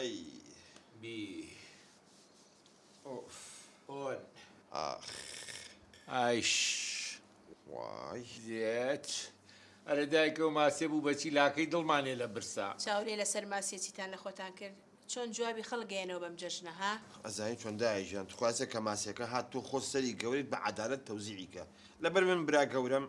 ئەی. بی. ئۆف. ئۆن. ئاخ. ئایش. وای. زێت. ئەرێ دایکە ئەو ماسیە بوو بە چی لاکەی دڵمانێ لە برسا. چاولێ لەسەر ماسیە چیتان لە خۆتان کرد چۆن جوابی خەڵک ئەیەنەوە بەم جەژنە ها؟ ئەزانی چۆن دایە گیان تخوا ئێستا کە ماسیەکە هات تۆ خۆت سەری گەورەیت بە عەدالەت تەوزیعی کە لەبەر من برا گەورەم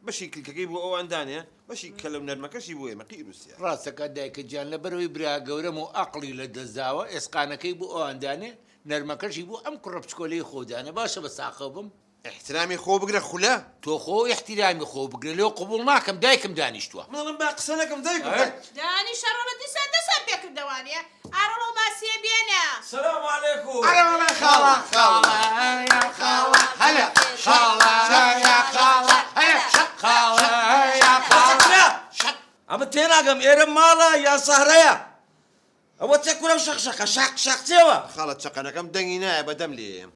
بەشی کلکەکەی بۆ ئەوان دانێ بەشی کەلە و نەرمەکەشی بۆ ئێمە قیر و سیە. ڕاستەکات دایکە گیان لەبەرئەوەی برا گەورەم و ئەقڵی لە دەست داوە ئێسقانەکەی بۆ ئەوان دانێ نەرمەکەشی بۆ ئەم کوڕە بچکۆلەی خۆ دانێ باشە بە ساقەو بم. ئیحترامی خۆ بگرە خولە. تۆ خۆ ئیحتیرامی خۆ بگرە لۆ قبوڵ ناکەم دایکم دانیشتوە. من ئەڵێم با قسە نەکەم دایکم. دانیشە ڕۆڵە دیسان دەستان پێکردەوانیە ئاڕۆڵە و ماسیە بێنە. سلام علیکم. ئەرێ وەڵا خاڵە خاڵە یا خاڵە هەلە خاڵە یا خاڵە هەلە خاڵە یا خاڵە. ئەمە تێناگەم ئێرە ماڵە یان سەهرەیە؟ ئەوە چە کورە و شەق شەقە شەق شەق چێوە؟ خاڵە چەقەنەکەم دەنگی نایە بە دەم لێیەم.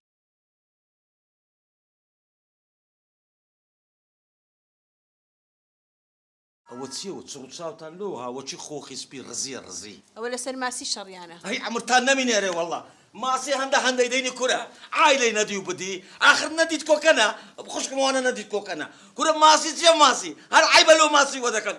ئەوە چیە و چڕ و چاوتان لۆ ها وەکی خۆخی سپی ڕزیە ڕزی. ئەوە لەسەر ماسی شەڕیانە. ئەی عەمرتان نەمینێ ئەرێ وەڵا ماسی هەندە هەندەی دەینی کورە عایلەی نەدی و بدی ئاخر نەدیت کۆکەنە خوشکم وانە نەدیت کۆکەنە کورە ماسی چیە ماسی هەر عەیبە لۆ ماسی وەدەکەن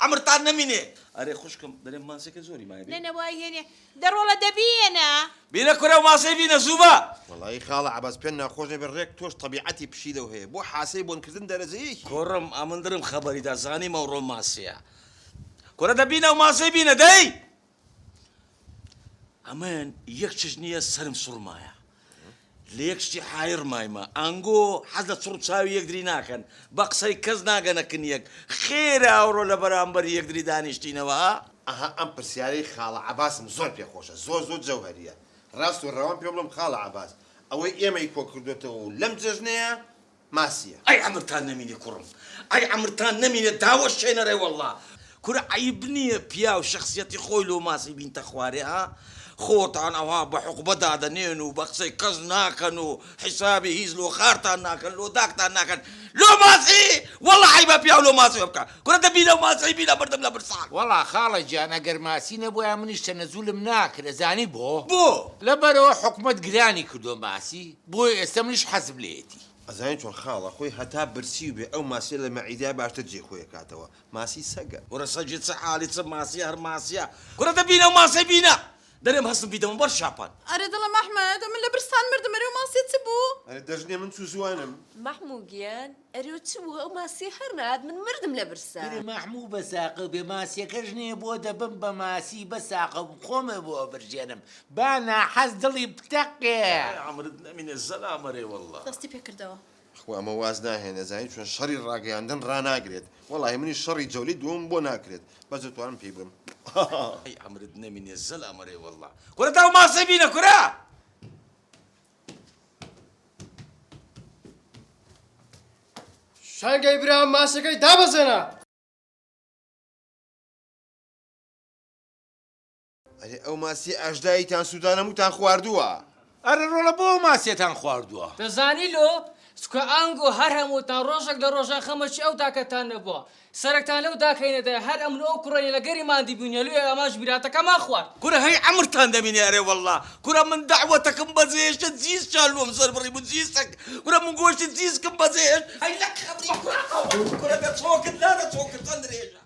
عەمرتان نەمینێ ئەرێ خوشکم دەرێ ماسیەکە زۆری مایە بێ. نەنە وای هێنێ دە ڕۆڵە دە بیێنە. بینە کورە و ماسەی بینە زوو بە. وەڵایی خاڵە عەباس پێت ناخۆش نەبێ ڕێک تۆش تەبیعەتی پشیلەو هەیە بۆ حاسەی بۆن کردن دەرەجە یەکی. کوڕم ئەمن درم خەبەری دا زانیم ئەوڕۆ ماسیە کورە دە بینە و ماسەی بینە دەی ئەمن یەک چش نییە سەرم سوڕمایە لە یەک شتی حایر مایمە ئەنگۆ حەز لە چڕ و چاوی یەکدری ناکەن بە قسەی کەس ناگەنە کن یەک خێرە ئەوڕۆ لە بەرامبەری یەکدری دانیشتینەوە ها؟ ئەها ئەم پرسیارەی خاڵە عەباسم زۆر پێ خۆشە زۆر زۆر جەوهەریە ڕاست و ڕەوان پێ بڵێم خاڵە عەباس ئەوەی ئێمەی کۆ کردۆتەوە و لەم جەژنەیە ماسیە. ئەی عەمرتان نەمینێ کوڕم ئەی عەمرتان نەمینێ داوەشێنەرێ وەڵا کورە عەیب نیە پیاو شەخسیەتی خۆی لۆ ماسی بینتە خوارێ ها خۆتان ئەوها بە حوقبە دادەنێن و بە قسەی کەس ناکەن و حیسابی هیچ لۆ خارتان ناکەن لۆ داکتان ناکەن لۆ ماسی وەڵا عەیبە پیاو لۆ ماسی بکا کورە دە بینە و ماسی بینە مردم لە برسان. وەڵا خاڵە گیان ئەگەر ماسی نەبوایە منیش تەنەزولم ناکرد ئەزانی بۆ؟ بۆ؟ لەبەرئەوە حکومەت گرانی کردوە ماسی بۆیە ئێستا منیش حەزم لێیەتی. ئەزانی چۆن خاڵە خۆی هەتا برسی بێ ئەو ماسیە لە مەعیدەیا باشتر جێی خۆی ئەکاتەوە ماسی سەگە. کورە سەگی چ حالی چ ماسیە هەر ماسیە کورە دە بینە و ماسەی بینە دەرێم هەستم بیدەمە بەر شاپان. ئەرێ دڵم ئەحمەد ئەمن لە برسان مردم ئەرێ ئەو ماسیە چ بوو؟ ئەرێ دەژنێ من چوزوانم. مەحموو گیان ئەرێ چ بوو ئەو ماسیە هەر نەهات من مردم لە برسا. ئەرێ مەحموو بە ساقەو بێ ماسیەکەش نێ بۆ دەبم بە ماسی بە ساقەو خۆمێ بۆ ئەبرژێنم با ناحەز دڵی بتەقێ. ئەی عەمرت نەمینێ زەلام ئەرێ وەڵا. دەستی پێ کردەوە. خوا ئەمە واز ناهێنێ زانی چۆن شەڕی ڕاگەیاندن ڕاناگرێت وەڵاهی منیش شەڕی جەولەی دووەمم بۆ ناکرێت بەس دەتوانم پێی بڵێم. ئەی عەمرت نەمینێ زەلام ئەرێ وەڵا. کورە تاو ماسەی بینە کورە. شەنگەی برام ماسەکەی دابەزێنە. ئەرێ ئەو ماسیە ئاژداییتان سووتان هەمووتان خواردووە. ئەرێ ڕۆڵە بۆ ئەو ماسیەتان خواردووە؟ دەزانی لۆ؟ چونکە ئانگۆ هەر هەمووتان ڕۆژێک لە ڕۆژان خەمەکی ئەو داکەتان نەبووە. سەرەکتان لەو داکەی نەدایە هەر ئەمن و ئەو کوڕەی لە گەری ماندی بووینە لۆیە ئەمانش میراتەکەمان خوارد. کورە هەی عەمرتان دەمینێ ئەرێ وەڵا کورە من دەعوەتەکم بەجێهێشت جیزچان لۆم سەر بڕی بوو جیزەک کورە من گۆشتی جیزکم بەجێهێشت هەی لە قەبری کورە دەچۆکت لا دەچۆکت چەند درێژە.